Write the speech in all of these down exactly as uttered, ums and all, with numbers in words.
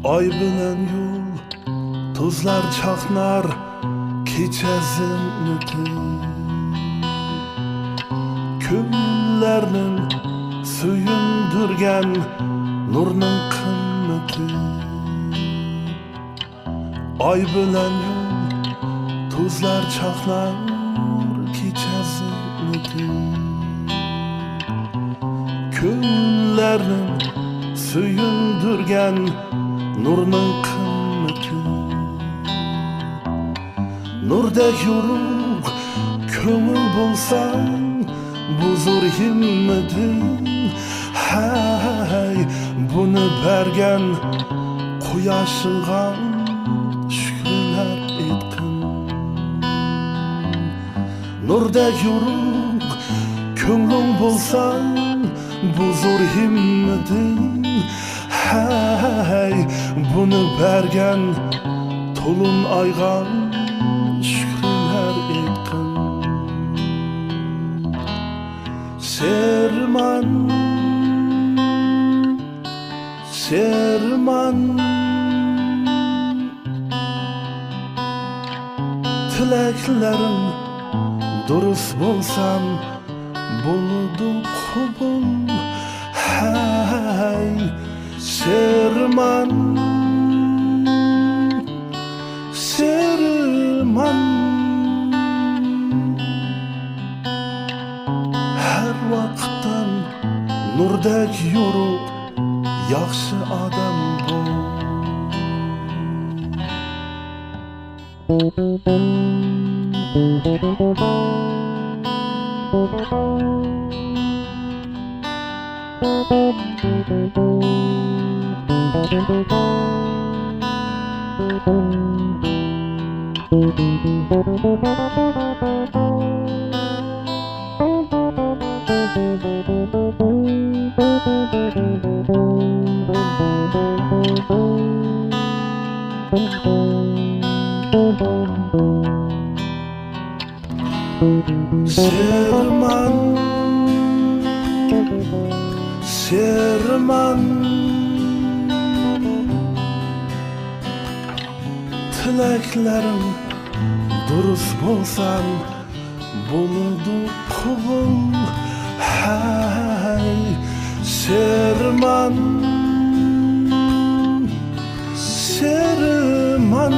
ئاي بىلەن يۇلتۇزلار چاقنار كېچە زىننىتى. كۆڭۈللەرنى سۆيۈندۈرگەن نۇرنىڭ قىممىتى. ئاي بىلەن يۇلتۇزلار چاقنار كېچە زىننىتى. كۆڭۈللەرنى سۆيۈندۈرگەن نۇرنىڭ قىممىتى. نۇردەك يورۇق كۆڭۈل بولساڭ، بۇ زور ھىممىتىڭ. ھەي، بۇنى بەرگەن قۇياشىڭغا شۈكرىلەر ئېيتقىن. نۇردەك يورۇق كۆڭلۈڭ بولسا، بۇ زور ھىممىتىڭ. ھەي، بۇنى بەرگەن تولۇن ئايغا شۈكرىلەر ئېيتقىن. سېرىمان، سېرىمان، تىلەكلىرىڭ دۇرۇس بولسا، بولىدۇ قوبۇل. ھەي، سېرىمان، سېرىمان، ھەر ۋاقىتتا نۇردەك يورۇق ياخشى ئادەم بول. سېرىمان، سېرىمان، تىلەكلىرىڭ دۇرۇس بولسا، بولىدۇ قوبۇل. ھەي، سېرىمان، سېرىمان،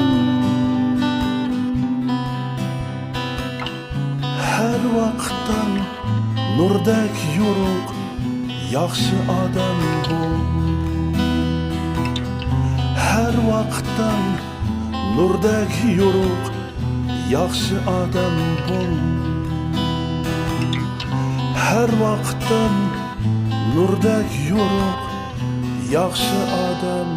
ھەر ۋاقىتتا نۇردەك يورۇق ياخشى ئادەم بول. ھەر ۋاقىتتا نۇردەك يورۇق ياخشى ئادەم بول. ھەر ۋاقىتتا نۇردەك يورۇق ياخشى ئادەم